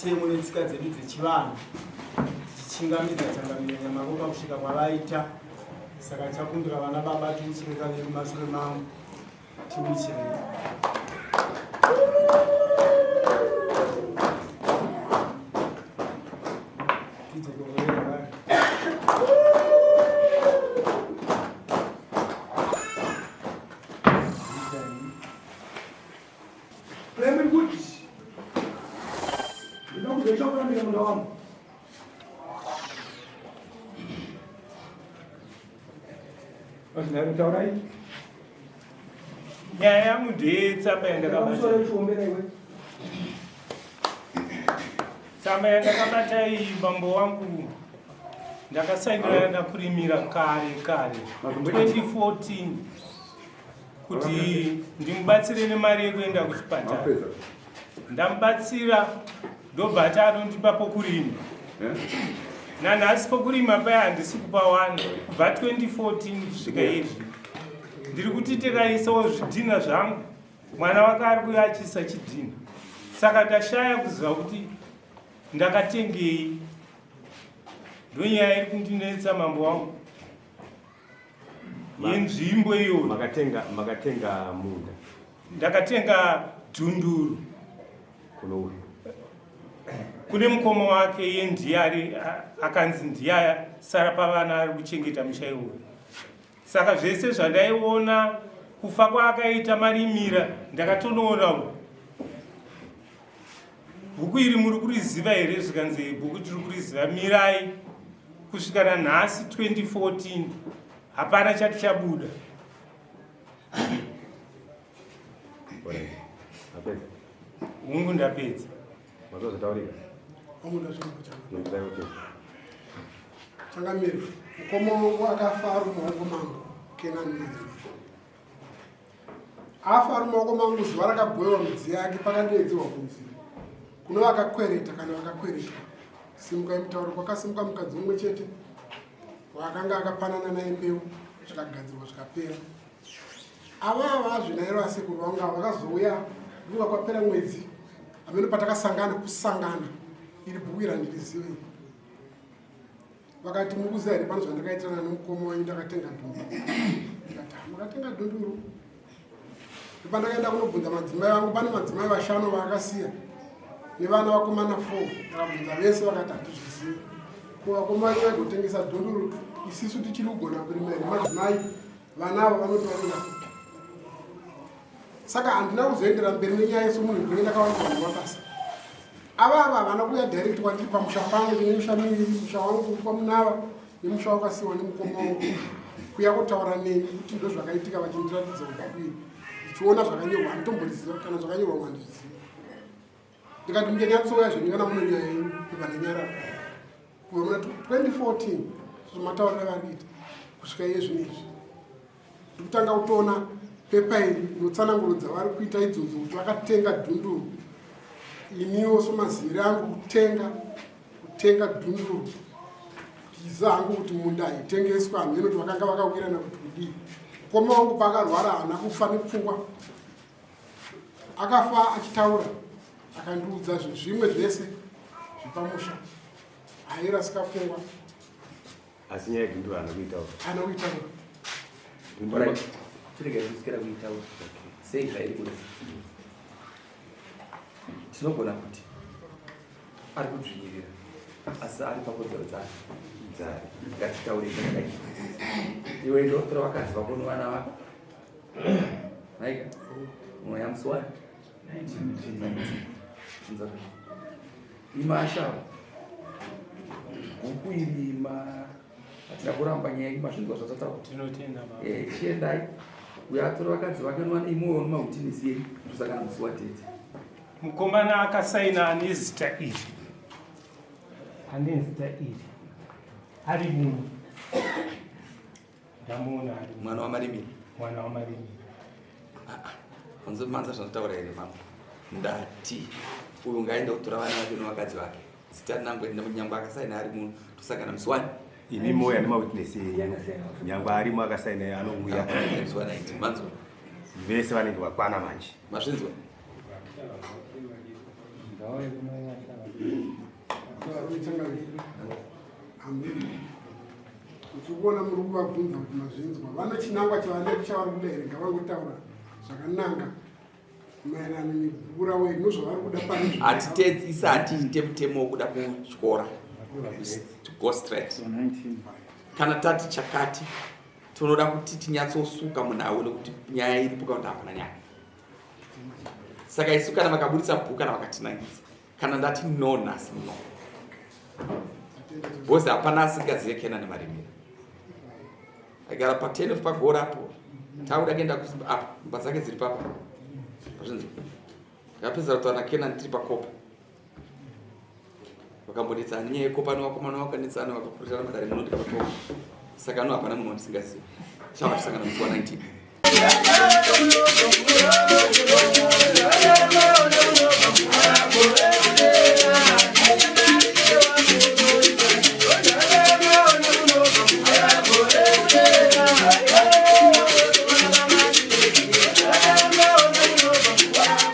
Mitemo netsika dzedu dzechivanhu tichichingamidza changamire Nyamaropa kusvika kwavaita. Saka ndichakumbira vana baba tiuchire kaviri mumashure mangu tiuchirei. Primary good. Ndinoda kuzoita kurambira munda wangu. Taurai. Nyaya yangu ndeyetsamba yandakabata. Tsamba yandakabata iyi bambo wangu ndakasainira ndakurimira kare kare 2014 kuti ndimubatsire nemari yekuenda kuchipatara ndamubatsira ndobva ati anondipa pokurima eh? nanhasi pokurima paya handisi kupawana kubva 2014 kusvika izvi ndiri kuti tekaisawo zvidhina zvangu mwana wake ari kuya achiisa chidhina saka ndashaya kuziva kuti ndakatengei ndonyaya iri kundinetsa mambo wangu yenzvimbo iyoyo. Makatenga makatenga munda? Ndakatenga dhunduru. Kuno uyu? Kune mukoma wake iye ndiye ari akanzi ndiye sara pavana ari kuchengeta musha iwoyo. Saka zvese zvandaiona kufa kwaakaita marimira ndakatonoona Bhuku iri muri kuriziva here? Zvikanzi bhuku tiri kuriziva, mirai kusvika nanhasi 2014 hapana chati chabuda. Hungu, ndapedza. Changamire, mukoma wangu akafa ari mumaoko mangu, Kenani Marimira. Afa ari mumaoko mangu zuva rakagoyewa midzi yake pakandeedzerwa kunzi kuno vakakwereta kana vakakweretwa simukai mutauro kwakasimuka mukadzi mumwe chete waakanga akapanana naye mbeu zvikagadzirwa zvikapera ava ava azvinairo asekuru vangu ava vakazouya nguva kwapera mwedzi hameno patakasangana kusangana iri bhuku iri handirizive Vakati mukuziva here pano zvandakaitirana nomukoma wenyu ndakatenga dhunduru. Ndikati ah, makatenga dhunduru. Ndopandakaenda kunobvunza madzimai vangu pane madzimai vashanu vaakasiya nevana vakomana four. Ndakabvunza vese vakati hatizvizivi. Ko vakoma venyu vaigotengesa dhunduru isisu tichiri kugona kurima here madzimai vana ava vanoti vanoda saka handina kuzoendera mberi nenyaya yesomunhu ndinenge ndakawana vanhu mabasa Ava ava havana kuuya direct kwandiri pamusha pangu ndine misha miviri musha wangu uri kwamunava nemusha wakasiiwa nemukoma wangu kuya kutaura neni kuti ndozvakaitika vachindiratidza ubhuku iri ndichiona zvakanyorwa handitomboriziva kana zvakanyorwa mwandizviziva ndikati muchanyatsouya zvenyu kana mune nyaya yenyu ndibva ndanyarara kubva muna 2014 zvomataurira vari kuita kusvika iye zvino izvi Ndikutanga kutoona pepa iri notsananguro dzavari kuita idzodzo kuti vakatenga dhunduru. Iniwo somazivire angu kutenga kutenga dhunduru ndichiziva hangu kuti munda haitengeswa hameno kuti vakanga vakawirana kuti kudii. Mukoma wangu paakarwara haana kufa nepfungwa akafa achitaura akandiudza zvimwe zvese zvepamusha hairasika pfungwa. Asi nyaya yedhunduru haana kuitaura. Haana kuitaura. Dhunduru. Chirega kuswera kuitaura. Sei zvairi kuda? Tinogona kuti ari kudzvinyirira asi ari pakodzero dzake. Dzake. Ngatitaure zvakadai. Iwe ndotora vakadzi vako nevana vako. Naika. Mweya musi wani? 19. Imasha bhuku iri ma hatina kuramba nyaya yenyu mazvinzwa zvatataura. Tinotenda baba. Eh, chiendai. Uyo atora vakadzi vake nowana imwe wono mawitinesi yenyu tosangana musi wa date. Mukomana akasaina ane zita iri. Ane zita iri. Ari muno. Ndamuona ari. Mwana waMarimiri. Mwana waMarimiri. Ah, ah. Manzo manza zvandataura here mama? Ndati uyu ngaende kutora vana vake nevakadzi vake. Zita rinangwe nyangwe akasaina ari muno tosangana musi wani. Imi moya nemawitness enyu. Nyangwe arimo akasaina anouya. Musi wa 19 manzo. Vese vanenge vakwana manje. Mazvinzwa? Tiri kuona muri kuvabvunza kuti mazvinzwa vano chinangwa chavanenge chavari kuda here ngavangotaura zvakananga maererano nekukura wenyu zvavari kuda pane Hatitedzi isa, hatiite mutemo wokuda kutyora, to go straight. Kana tati chakati, tinoda kuti tinyatsosuka munhu aone kuti nyaya iripo kana kuti hapana nyaya. Saka isu kana vakaburitsa bhuku, kana vakatinangidza, kana ndati no nhasi, no, because hapana asingazive Kena nemarimira. Aigara pa10 of pagora apo, takuda kuenda apo, mba dzake dziri papa pazvinzi. Ndakapedzera kutaura naKena ndiri pakopa, vakambonetsana nenyaya yekopa nevakomana, vakanetsana, vakakurutirana madare muno, ndikavatonga. Saka no, hapana munhu wandisingazivi. Chava tisangana musi wa 19.